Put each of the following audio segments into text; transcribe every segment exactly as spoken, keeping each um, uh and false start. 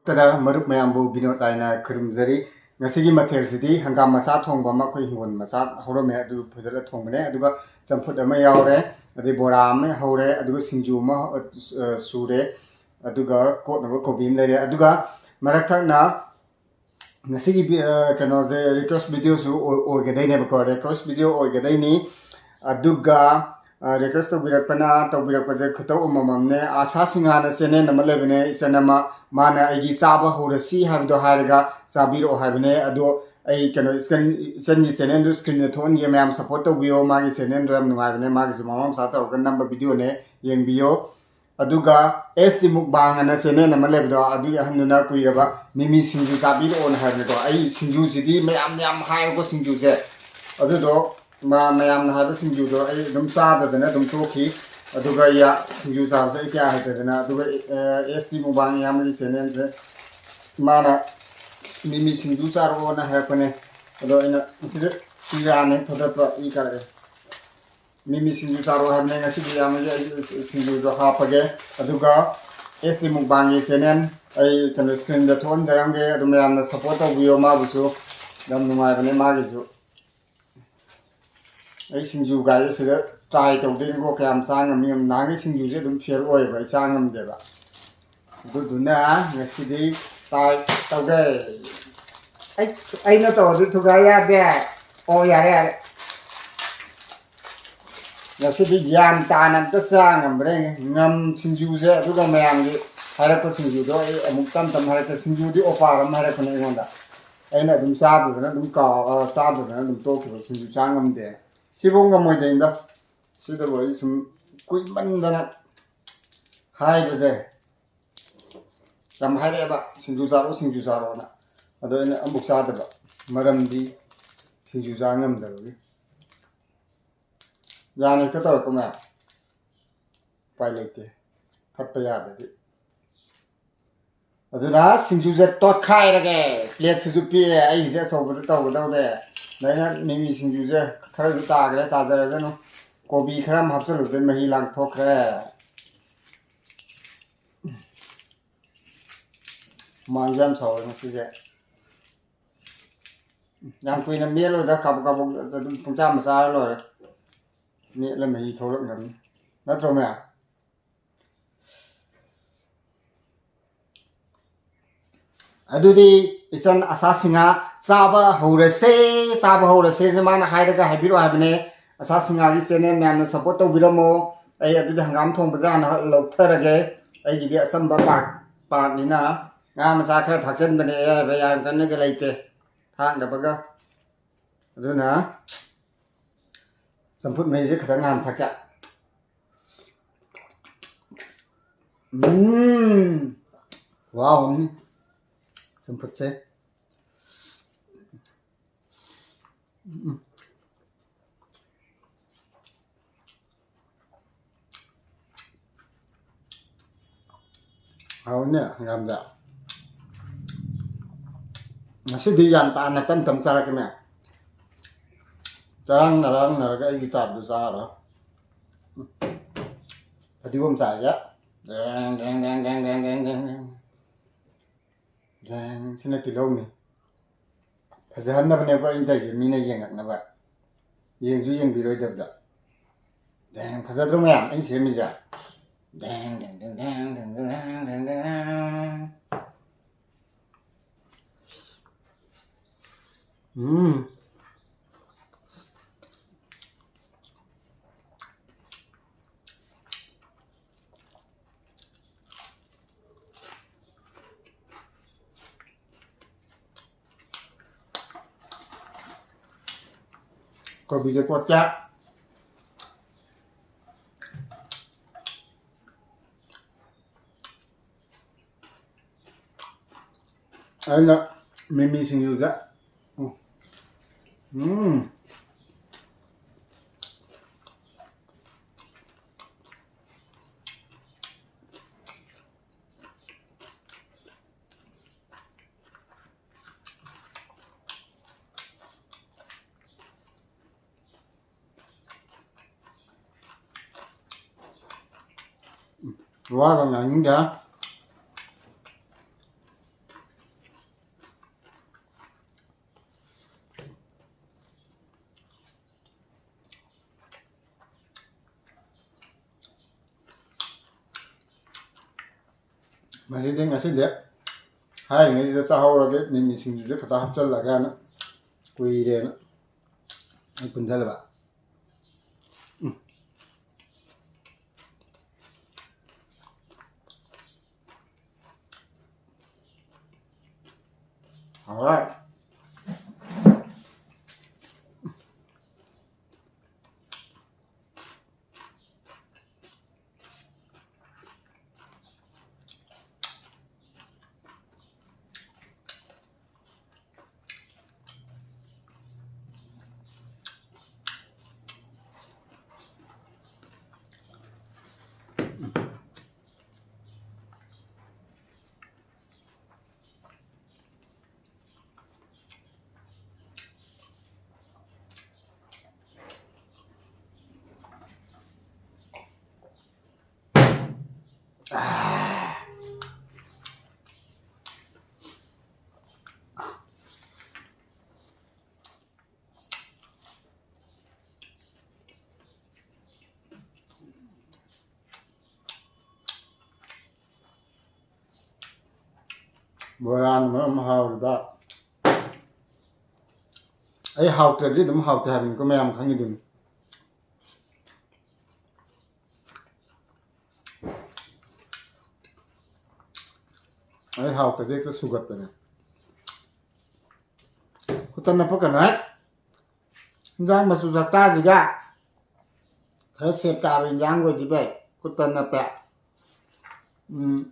ꯇꯗ ꯃꯔꯨꯞ ꯃꯌꯥꯝꯕꯨ ꯕꯤꯅꯣꯗ ꯍꯥꯏꯅ ꯈꯨꯔꯨꯝꯖꯔꯤ꯫ ꯉꯁꯤꯒꯤ ꯃꯊꯦꯜꯁꯤꯗꯤ ꯍꯪꯒꯥꯝ ꯃꯆꯥ ꯊꯣꯡꯕ ꯑꯃ ꯑꯩꯈꯣꯏ ꯍꯤꯡꯒꯣꯜ ꯃꯆꯥ ꯍꯧꯔꯝꯃꯦ, ꯑꯗꯨ ꯐꯨꯠꯂꯒ ꯊꯣꯡꯕꯅꯦ꯫ ꯑꯗꯨꯒ ꯆꯝꯐꯨꯠ ꯑꯃ ꯌꯥꯎꯔꯦ, ꯑꯗꯩ ꯕꯣꯔꯥ ꯑꯃ ꯍꯧꯔꯦ, ꯑꯗꯨꯒ ꯁꯤꯡꯖꯨ ꯑꯃ, ꯑ, ꯁꯨꯔꯦ, ꯑꯗꯨꯒ ꯀꯣꯠꯅꯕ ꯀꯣꯕꯤ ꯑꯃ ꯂꯩꯔꯦ꯫ ꯑꯗꯨꯒ ꯃꯔꯛ ꯊꯛꯅ ꯉꯁꯤꯒꯤ ꯚꯤ-, ꯑ, ꯀꯩꯅꯣꯁꯦ request videoꯁꯨ ꯑꯣꯏ-, ꯑꯣꯏꯒꯗꯣꯏꯅꯦꯕꯀꯣ, request video ꯑꯣꯏꯒꯗꯣꯏꯅꯤ꯫ ꯑꯗꯨꯒ, ꯑ, request ꯇꯧꯕꯤꯔꯛꯄꯅ, ꯇꯧꯕꯤꯔꯛꯄꯁꯦ ꯈꯨꯇꯧ ꯑꯃꯃꯝꯅꯦ꯫ ꯑꯥꯁꯥ ꯁꯤꯡꯍꯥꯅ channel ꯑꯃ ꯂꯩꯕꯅꯦ, ꯏꯆꯟ ꯑꯃ, ꯃꯥꯅ ꯑꯩꯒꯤ ꯆꯥꯕ ꯍꯧꯔꯁꯤ ꯍꯥꯏꯕꯗꯣ ꯍꯥꯏꯔꯒ ꯆꯥꯕꯤꯔꯛꯑꯣ ꯍꯥꯏꯕꯅꯦ꯫ ꯑꯗꯣ ꯑꯩ ꯀꯩꯅꯣ, ꯏꯆꯟ, ꯏꯆꯟꯒꯤ channelꯗꯨ screenꯗ ꯊꯣꯛꯍꯟꯒꯦ, ꯃꯌꯥꯝ support ꯇꯧꯕꯤꯌꯣ꯫ ꯃꯥꯒꯤ channelꯗꯣ ꯌꯥꯝ ꯅꯨꯡꯉꯥꯏꯕꯅꯦ, ꯃꯥꯒꯤꯁꯨ ꯃꯃꯥ ꯃꯆꯥ ꯇꯧꯔꯒ ꯅꯝꯕ videoꯅꯦ, ꯌꯦꯡꯕꯤꯌꯣ꯫ ꯑꯗꯨꯒ ꯑꯦꯁ ꯇꯤ ꯃꯨꯛꯕꯥꯡ ꯑꯅ channel ꯑꯃ ꯂꯩꯕꯗꯣ, ꯑꯗꯨꯒꯤ ꯑꯍꯟꯗꯨꯅ ꯀꯨꯏꯔꯕ ꯃꯤꯃꯤ ꯁꯤꯡꯖꯨ ꯆꯥꯕꯤꯔꯛꯑꯣꯅ ꯍꯥꯏꯕꯅꯦꯀꯣ꯫ ꯑꯩ ꯁꯤꯡꯖꯨꯁꯤꯗꯤ ꯃꯌꯥꯝꯅ ꯌꯥꯝ ꯍꯥꯏꯌꯦꯀꯣ, ꯁꯤꯡꯖꯨꯁꯦ꯫ ꯑꯗꯨꯗꯣ ꯃ-, ꯃꯌꯥꯝꯅ ꯍꯥꯏꯕ ꯁꯤꯡꯖꯨꯗꯣ ꯑꯩ ꯑꯗꯨꯝ ꯆꯥꯗꯗꯅ ꯑꯗꯨꯝ ꯇꯣꯛꯈꯤ꯫ ꯑꯗꯨꯒ ꯌꯥ-, ꯁꯤꯡꯖꯨ ꯆꯥꯕꯁꯦ ꯑꯩ ꯀꯌꯥ ꯍꯩꯇꯗꯅ꯫ ꯑꯗꯨꯒ, ꯑ, ꯑꯦꯁ ꯇꯤ ꯃꯨꯛꯕꯥꯡ ꯏꯌꯥꯝꯕꯒꯤ channelꯁꯦ, ꯃꯥꯅ ꯃꯤꯃꯤ ꯁꯤꯡꯖꯨ ꯆꯥꯔꯛꯑꯣꯅ ꯍꯥꯏꯔꯛꯄꯅꯦ꯫ ꯑꯗꯣ ꯑꯩꯅ ꯁꯤꯗ ꯏꯔꯥꯅꯦ ꯊꯣꯗꯠꯄ, ꯏ ꯀꯥꯔꯛꯑꯦ꯫ ꯃꯤꯃꯤ ꯁꯤꯡꯖꯨ ꯆꯥꯔꯛꯑꯣ ꯍꯥꯏꯕꯅꯦ ꯉꯁꯤꯗꯤ ꯏꯌꯥꯝꯕꯒꯤ꯫ ꯑꯩ ꯁꯤꯡꯖꯨꯗꯣ ꯍꯥꯞꯄꯒꯦ꯫ ꯑꯗꯨꯒ ꯑꯦꯁ ꯇꯤ ꯃꯨꯛꯕꯥꯡꯒꯤ channel ꯑꯩ ꯀꯩꯅꯣ screenꯗ ꯊꯣꯛꯍꯟꯖꯔꯝꯒꯦ꯫ ꯑꯗꯨ ꯃꯌꯥꯝꯅ support ꯇꯧꯕꯤꯌꯣ, ꯃꯥꯕꯨꯁꯨ ꯌꯥꯝ ꯅꯨꯡꯉꯥꯏꯕꯅꯦ ꯃꯥꯒꯤꯁꯨ꯫ ꯑꯩ ꯁꯤꯡꯖꯨ ꯒꯥꯏꯁꯦ ꯁꯤꯗ try ꯇꯧꯗꯣꯏꯅꯤꯀꯣ, ꯀꯌꯥꯝ ꯆꯥ ꯉꯝꯃꯤ ꯉꯝ-, ꯅꯍꯥꯟꯒꯤ ꯁꯤꯡꯖꯨꯁꯦ ꯑꯗꯨꯝ fail ꯑꯣꯏꯌꯦꯕ, ꯑꯩ ꯆꯥ ꯉꯝꯗꯦꯕ꯫ ꯑꯗꯨꯗꯨꯅ ꯉꯁꯤꯗꯤ try ꯇꯧꯒꯦ꯫ ꯑꯩ, ꯑꯩꯅ ꯇꯧꯔꯗꯤ ꯊꯨꯒꯥꯏ ꯌꯥꯗꯦ꯫ ꯑꯣ, ꯌꯥꯔꯦ, ꯌꯥꯔꯦ꯫ ꯉꯁꯤꯗꯤ ꯒ꯭ꯌꯥꯟ ꯇꯥꯅ ꯑꯝꯇ ꯆꯥ ꯉꯝꯕ꯭ꯔꯥ ꯌꯦꯡꯒꯦ꯫ ꯉꯝ ꯁꯤꯡꯖꯨꯁꯦ, ꯑꯗꯨꯒ ꯃꯌꯥꯝꯒꯤ ꯍꯥꯏꯔꯛꯄ ꯁꯤꯡꯖꯨꯗꯣ ꯑꯩ ꯑꯃꯨꯛ ꯇꯝ ꯇꯝ ꯍꯥꯏꯔꯛꯀꯦ꯫ ꯁꯤꯡꯖꯨꯗꯤ offer ꯑꯃ ꯍꯥꯏꯔꯛꯄꯅꯦ ꯑꯩꯉꯣꯟꯗ꯫ ꯑꯩꯅ ꯑꯗꯨꯝ ꯆꯥꯗꯗꯅ ꯑꯗꯨꯝ ꯀꯥꯎ-, ꯑ, ꯆꯥꯗꯗꯅ ꯑꯗꯨꯝ ꯇꯣꯛꯈꯤꯕ, ꯁꯤꯡꯖꯨ ꯆꯥ ꯉꯝꯗꯦ꯫ ꯁꯤꯐꯧ ꯉꯝꯃꯣꯏꯗꯣꯏꯅꯤꯗ꯫ ꯁꯤꯗꯕꯨ ꯑꯩ ꯁꯨꯝ ꯀꯨꯏꯃꯟꯗꯅ ꯍꯥꯏꯕꯁꯦ ꯌꯥꯝ ꯍꯥꯏꯔꯛꯑꯦꯕ, "ꯁꯤꯡꯖꯨ ꯆꯥꯔꯛꯑꯣ, ꯁꯤꯡꯖꯨ ꯆꯥꯔꯛꯑꯣꯅ"꯫ ꯑꯗꯣ ꯑꯩꯅ ꯑꯃꯨꯛ ꯆꯥꯗꯕ, ꯃꯔꯝꯗꯤ ꯁꯤꯡꯖꯨ ꯆꯥ ꯉꯝꯗꯕꯒꯤ꯫ ꯌꯥꯅ ꯍꯦꯛꯇ ꯇꯧꯔꯛꯄ ꯃꯌꯥꯝ꯫ ꯎꯄꯥꯏ ꯂꯩꯇꯦ, ꯊꯠꯄ ꯌꯥꯗꯗꯤ꯫ ꯑꯗꯨꯅ ꯁꯤꯡꯖꯨꯁꯦ ꯇꯣꯠꯈꯥꯏꯔꯒꯦ꯫ Plateꯁꯤꯁꯨ ꯄꯤꯛꯑꯦ, ꯑꯩꯒꯤꯁꯦ ꯑꯆꯧꯕꯗ ꯇꯧꯒꯗꯧꯔꯦ꯫ ꯑꯗ ꯑꯩꯅ ꯃꯤꯃꯤ ꯁꯤꯡꯖꯨꯁꯦ ꯈꯔꯁꯨ ꯇꯥꯈ꯭ꯔꯦ, ꯇꯥꯖꯔꯖꯅꯨ꯫ ꯀꯣꯕꯤ ꯈꯔ ꯑꯃ ꯍꯥꯞꯆꯜꯂꯨꯕꯗꯩ ꯃꯍꯤ ꯂꯥꯡꯊꯣꯛꯈ꯭ꯔꯦ꯫ ꯍꯨꯃꯥꯡꯁꯦ ꯌꯥꯝ ꯁꯧꯋꯦ ꯉꯁꯤꯁꯦ꯫ ꯌꯥꯝ ꯀꯨꯏꯅ ꯃꯦꯠꯂꯣꯏꯗ, ꯀꯥꯕꯛ ꯀꯥꯕꯛ ꯑꯗꯨꯝ ꯄꯨꯡꯆꯥ ꯑꯃ ꯆꯥꯔ ꯂꯣꯏꯔꯦ꯫ ꯃꯦꯠꯂ ꯃꯍꯤ ꯊꯣꯛꯂꯛꯅꯕꯅꯤ꯫ ꯅꯠꯇ꯭ꯔꯣ ꯃꯌꯥꯝ? ꯑꯗꯨꯗꯤ ꯏꯆꯟ ꯑꯁꯥ ꯁꯤꯡꯍꯥ ꯆꯥꯕ ꯍꯧꯔꯁꯦ, ꯆꯥꯕ ꯍꯧꯔꯁꯦꯁꯦ ꯃꯥꯅ ꯍꯥꯏꯔꯒ ꯍꯥꯏꯕꯤꯔꯛꯑꯣ ꯍꯥꯏꯕꯅꯦ꯫ ꯑꯁꯥ ꯁꯤꯡꯍꯥꯒꯤ channel ꯃꯌꯥꯝꯅ support ꯇꯧꯕꯤꯔꯝꯃꯣ꯫ ꯑꯩ ꯑꯗꯨꯗꯤ ꯍꯪꯒꯥꯝ ꯊꯣꯡꯕꯁꯦ ꯍꯥꯟꯅ ꯂꯧꯊꯔꯒꯦ꯫ ꯑꯩꯒꯤꯗꯤ ꯑꯆꯝꯕ part, partꯅꯤꯅ ꯉꯥ ꯃꯆꯥ ꯈꯔ ꯊꯥꯛꯆꯟꯕꯅꯦ, ꯑꯌꯥꯏꯕ ꯌꯥꯝ ꯀꯟꯅꯒ ꯂꯩꯇꯦ ꯊꯥꯛꯅꯕꯒ꯫ ꯑꯗꯨꯅ ꯆꯝꯐꯨꯠ ꯃꯍꯤꯁꯦ ꯈꯤꯇꯪ ꯉꯥꯟ ꯊꯛꯀꯦ꯫ ꯎꯝ, ꯋꯥꯎ꯫ ꯆꯝꯐꯨꯠꯁꯦ꯫ ꯎꯝ꯫ ꯍꯥꯎꯅꯦ ꯌꯥꯝꯅ꯫ ꯉꯁꯤꯗꯤ ꯌꯥꯝ ꯇꯥꯅ ꯇꯞ ꯇꯞ ꯆꯥꯔꯛꯀꯅꯦ꯫ ꯆꯔꯥꯡ ꯅꯔꯥꯡꯅꯔꯒ ꯑꯩꯒꯤ ꯆꯥꯕꯗꯨ ꯆꯥꯔꯣꯏ꯫ ꯐꯗꯤꯒꯣꯝ ꯆꯥꯏꯁꯦ꯫ ꯗꯦꯡ, ꯗꯦꯡ, ꯗꯦꯡ꯫ ꯗꯦꯡ, ꯁꯤꯅ ꯇꯤꯜꯍꯧꯅꯤ꯫ ꯐꯖꯍꯟꯅꯕꯅꯦꯕ ꯑꯩꯅ ꯇꯧꯔꯤꯁꯦ, ꯃꯤꯅ ꯌꯦꯡꯉꯛꯅꯕ꯫ ꯌꯦꯡꯁꯨ ꯌꯦꯡꯕꯤꯔꯣꯏꯗꯕꯗ꯫ ꯗꯦꯡ, ꯐꯖꯗ꯭ꯔꯣ ꯃꯌꯥꯝ ꯑꯩꯅ ꯁꯦꯝꯃꯤꯁꯦ? ꯗꯦꯡ, ꯗꯦꯡ, ꯗꯦꯡ, ꯗꯦꯡ, ꯗꯦꯡ, ꯗꯦꯡ, ꯗꯦꯡ, ꯗꯦꯡ꯫ ꯎꯝ꯫ ꯀꯣꯕꯤꯁꯦ ꯀꯣꯠꯆꯥ꯫ ꯑꯩꯅ ꯃꯤꯃꯤ ꯁꯤꯡꯖꯨꯗ, ꯎꯝ꯫ ꯎꯝ꯫ ꯋꯥꯒ ꯉꯥꯡꯅꯤꯡꯗꯦ꯫ ꯃꯁꯤꯗꯤ ꯉꯁꯤꯗꯤ ꯍꯥꯏꯔꯤꯉꯩꯁꯤꯗ ꯆꯥꯍꯧꯔꯒꯦ, ꯃꯤꯃꯤ ꯁꯤꯡꯖꯨꯁꯦ ꯈꯛꯇ ꯍꯥꯞꯆꯜꯂꯒꯅ, ꯀꯨꯏꯔꯦꯅ ꯑꯩ ꯄꯨꯟꯁꯤꯜꯂꯕ꯫ ꯎꯝ꯫ ꯍꯥꯎꯔꯦ꯫ ꯕꯣꯔꯥꯅ ꯃꯔꯣꯟ ꯑꯃ ꯍꯥꯎꯔꯤꯕ꯫ ꯑꯩ ꯍꯥꯎꯇ꯭ꯔꯗꯤ ꯑꯗꯨꯝ ꯍꯥꯎꯇꯦ ꯍꯥꯏꯕꯅꯤꯀꯣ, ꯃꯌꯥꯝ ꯈꯪꯉꯤꯗꯨꯅꯤ꯫ ꯑꯩ ꯍꯥꯎꯇ꯭ꯔꯗꯤ ꯍꯦꯛꯇ ꯁꯨꯒꯠꯄꯅꯦ꯫ ꯈꯨꯠꯇ ꯅꯞꯄꯛꯀꯅꯨ ꯍꯦ꯫ ꯏꯟꯖꯥꯡ ꯃꯆꯨ ꯁꯛꯇꯥꯁꯤꯒ ꯈꯔ ꯁꯦꯞ ꯇꯥꯕ ꯏꯟꯖꯥꯡ ꯑꯣꯏꯗꯤ ꯐꯩ꯫ ꯈꯨꯠꯇ ꯅꯞꯄꯦ꯫ ꯎꯝ꯫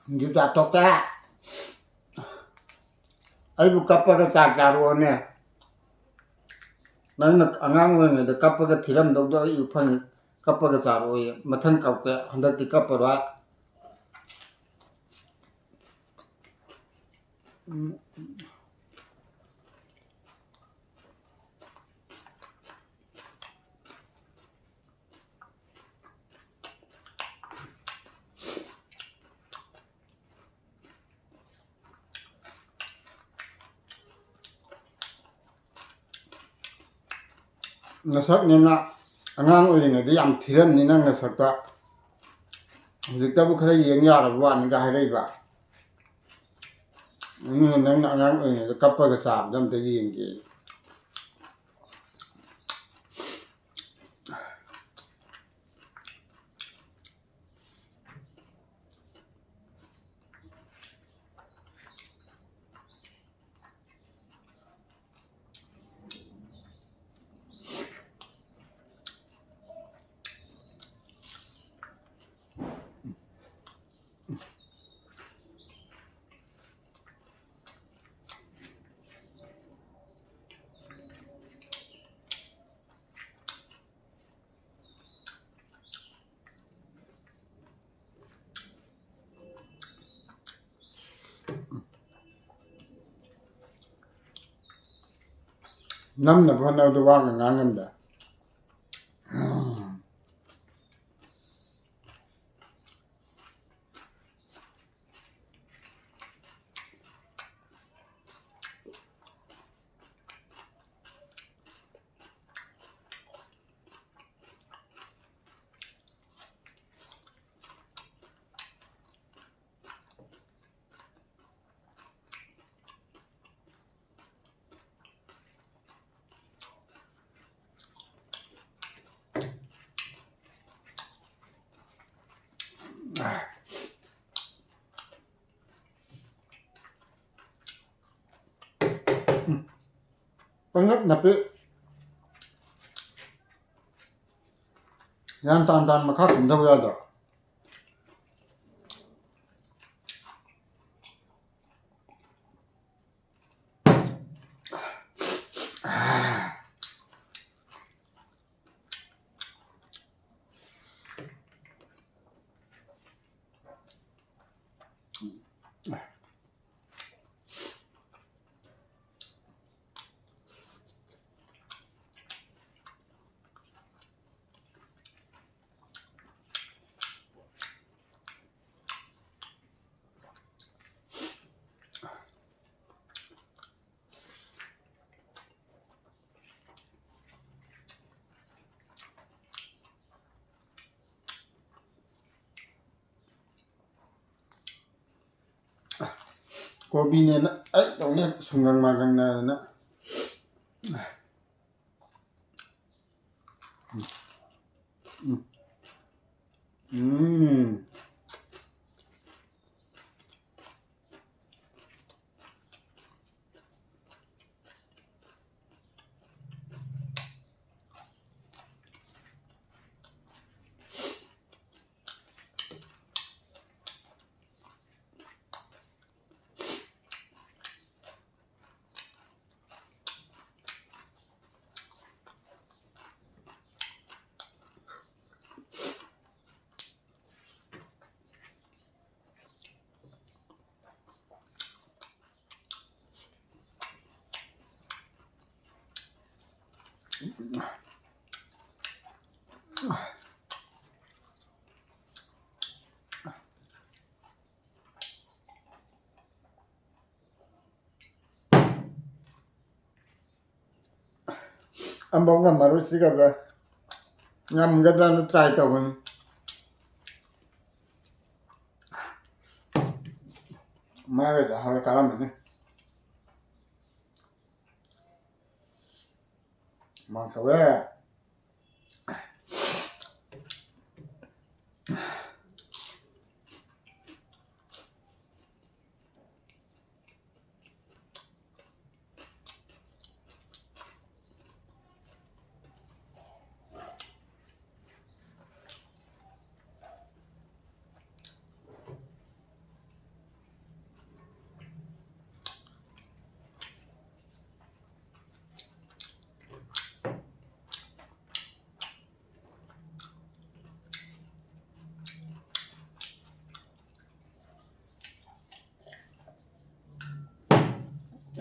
ꯁꯤꯡꯖꯨ ꯆꯥꯊꯣꯛꯀꯦ꯫ ꯑꯩꯕꯨ ꯀꯞꯄꯒ ꯆꯥꯛ ꯆꯥꯔꯛꯑꯣꯅꯦ꯫ ꯅꯪꯅ ꯑꯉꯥꯡ ꯑꯣꯏꯔꯤꯉꯩꯗ ꯀꯞꯄꯒ ꯊꯤꯔꯝꯗꯧꯗꯣ ꯑꯩ ꯎ ꯐꯪꯉꯤ꯫ ꯀꯞꯄꯒ ꯆꯥꯔꯛꯑꯣꯌꯦ꯫ ꯃꯊꯪ ꯀꯞꯀꯦ꯫ ꯍꯟꯗꯛꯇꯤ ꯀꯞꯄꯔꯣꯏ꯫ ꯎꯝ꯫ ꯅꯁꯛꯅꯦꯅ ꯑꯉꯥꯡ ꯑꯣꯏꯔꯤꯉꯩꯗ ꯌꯥꯝ ꯊꯤꯔꯝꯅꯤ ꯅꯪ ꯅꯁꯛꯇ꯫ ꯍꯧꯖꯤꯛꯇꯕꯨ ꯈꯔ ꯌꯦꯡ ꯌꯥꯔꯕ ꯋꯥꯅꯤꯒ ꯍꯥꯏꯔꯛꯏꯕ꯫ ꯑꯗꯨꯅ ꯅꯪꯅ ꯑꯉꯥꯡ ꯑꯣꯏꯔꯤꯉꯩꯗ ꯀꯞꯄꯒ ꯆꯥꯕꯗ ꯑꯝꯇ ꯌꯦꯡꯒꯦ꯫ ꯅꯝꯅꯕ ꯍꯣꯠꯅꯕꯗ ꯋꯥꯒ ꯉꯥꯡꯉꯝꯗ꯫ ꯄꯪꯅꯞ ꯅꯞꯄꯤ꯫ ꯒ꯭ꯌꯥꯟ ꯇꯥꯟ ꯇꯥꯟ ꯃꯈꯥ ꯀꯨꯝꯊꯕ ꯌꯥꯗ꯭ꯔꯣ? ꯀꯣꯕꯤꯅꯦꯅ ꯑꯩ ꯇꯧꯅꯤ ꯁꯨꯡꯒꯪ ꯃꯥꯒꯪꯅꯗꯅ꯫ ꯎꯝ꯫ ꯎꯝ꯫ ꯑꯝꯐꯥꯎ ꯉꯝꯃꯔꯣꯏ ꯁꯤꯒꯁꯦ꯫ ꯉꯝꯒꯗ꯭ꯔꯅ try ꯇꯧꯕꯅꯤ꯫ ꯃꯥꯒꯗꯤ ꯍꯧꯔꯦ ꯀꯥꯔꯝꯃꯅꯤ꯫ ꯃꯥ ꯇꯧꯋꯦ꯫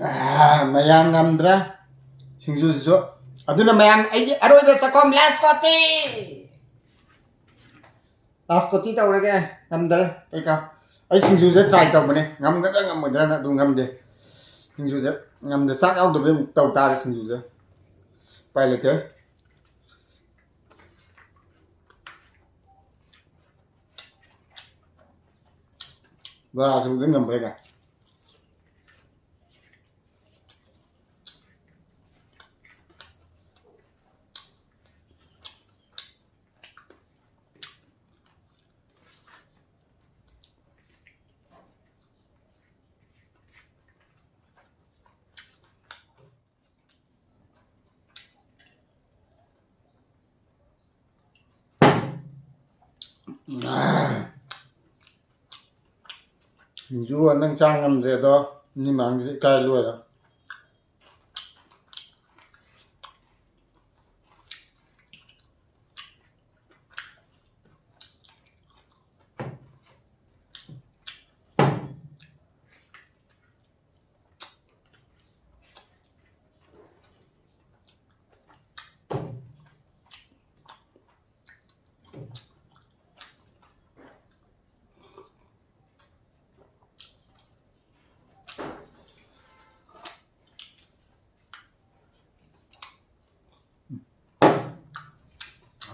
ꯑꯥ, ꯃꯌꯥꯝ ꯉꯝꯗ꯭ꯔꯦ ꯁꯤꯡꯖꯨꯁꯤꯁꯨ꯫ ꯑꯗꯨꯅ ꯃꯌꯥꯝ ꯑꯩꯒꯤ ꯑꯔꯣꯏꯕ ꯆꯥꯛꯈꯨꯝ last ꯀꯣꯇꯤ꯫ Last ꯀꯣꯇꯤ ꯇꯧꯔꯒꯦ꯫ ꯉꯝꯗ꯭ꯔꯦ꯫ ꯀꯩꯀꯥ ꯑꯩ ꯁꯤꯡꯖꯨꯁꯦ try ꯇꯧꯕꯅꯦ, ꯉꯝꯒꯗ꯭ꯔꯥ ꯉꯝꯃꯣꯏꯗ꯭ꯔꯥꯅ꯫ ꯑꯗꯨ ꯉꯝꯗꯦ꯫ ꯁꯤꯡꯖꯨꯁꯦ ꯉꯝꯗꯦ꯫ ꯆꯥꯛ ꯌꯥꯎꯗꯕꯩ ꯑꯃꯨꯛ ꯇꯧ ꯇꯥꯔꯦ ꯁꯤꯡꯖꯨꯁꯦ꯫ ꯎꯄꯥꯏ ꯂꯩꯇꯦ꯫ ꯕꯣꯔꯥꯁꯨ ꯑꯗꯨꯝ ꯉꯝꯕ꯭ꯔꯥ ꯀꯥꯏ? ꯁꯤꯡꯖꯨ ꯅꯪ ꯆꯥ ꯉꯝꯗ꯭ꯔꯦ ꯑꯗꯣ, ꯃꯤ ꯃꯥꯡꯁꯤꯗ ꯏꯀꯥꯏ ꯂꯣꯏꯔꯦ꯫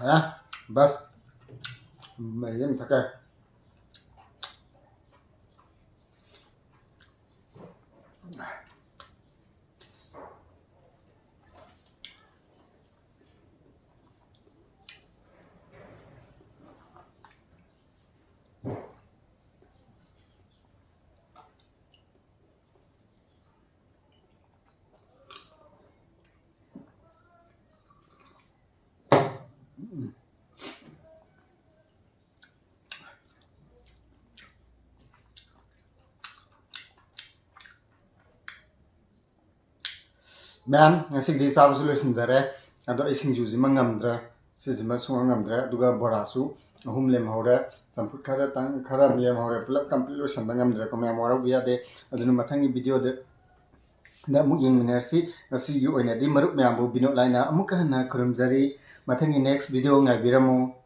ꯍꯥ? ꯕꯁ꯫ ꯃꯩ ꯑꯃ ꯊꯛꯀꯦ꯫ ꯃꯌꯥꯝ, ꯉꯁꯤꯒꯤꯗꯤ ꯆꯥꯕꯁꯨ ꯂꯣꯏꯁꯤꯟꯖꯔꯦ꯫ ꯑꯗꯣ ꯑꯩ ꯁꯤꯡꯖꯨꯁꯤꯃ ꯉꯝꯗ꯭ꯔꯦ, ꯁꯤꯁꯤꯃ ꯁꯨꯡꯉꯝ ꯉꯝꯗ꯭ꯔꯦ꯫ ꯑꯗꯨꯒ ꯕꯣꯔꯥꯁꯨ ꯑꯍꯨꯝ ꯂꯦꯝꯍꯧꯔꯦ, ꯆꯝꯐꯨꯠ ꯈꯔ ꯇꯪ, ꯈꯔ ꯑꯃ ꯂꯦꯝꯍꯧꯔꯦ꯫ ꯄꯨꯂꯞ complete ꯂꯣꯏꯁꯤꯟꯕ ꯉꯝꯗ꯭ꯔꯦꯀꯣ ꯃꯌꯥꯝ, ꯋꯥꯔꯧꯕ ꯌꯥꯗꯦ꯫ ꯑꯗꯨꯅ ꯃꯊꯪꯒꯤ video ꯗ ꯑꯃꯨꯛ ꯌꯦꯡꯃꯤꯟꯅꯔꯁꯤ꯫ ꯉꯁꯤꯒꯤ ꯑꯣꯏꯅꯗꯤ ꯃꯔꯨꯞ ꯃꯌꯥꯝꯕꯨ ꯕꯤꯅꯣꯗ ꯂꯥꯏꯅ ꯑꯃꯨꯛꯀ ꯍꯟꯅ ꯈꯨꯔꯨꯝꯖꯔꯤ꯫ ꯃꯊꯪꯒꯤ next video ꯉꯥꯏꯕꯤꯔꯝꯃꯨ꯫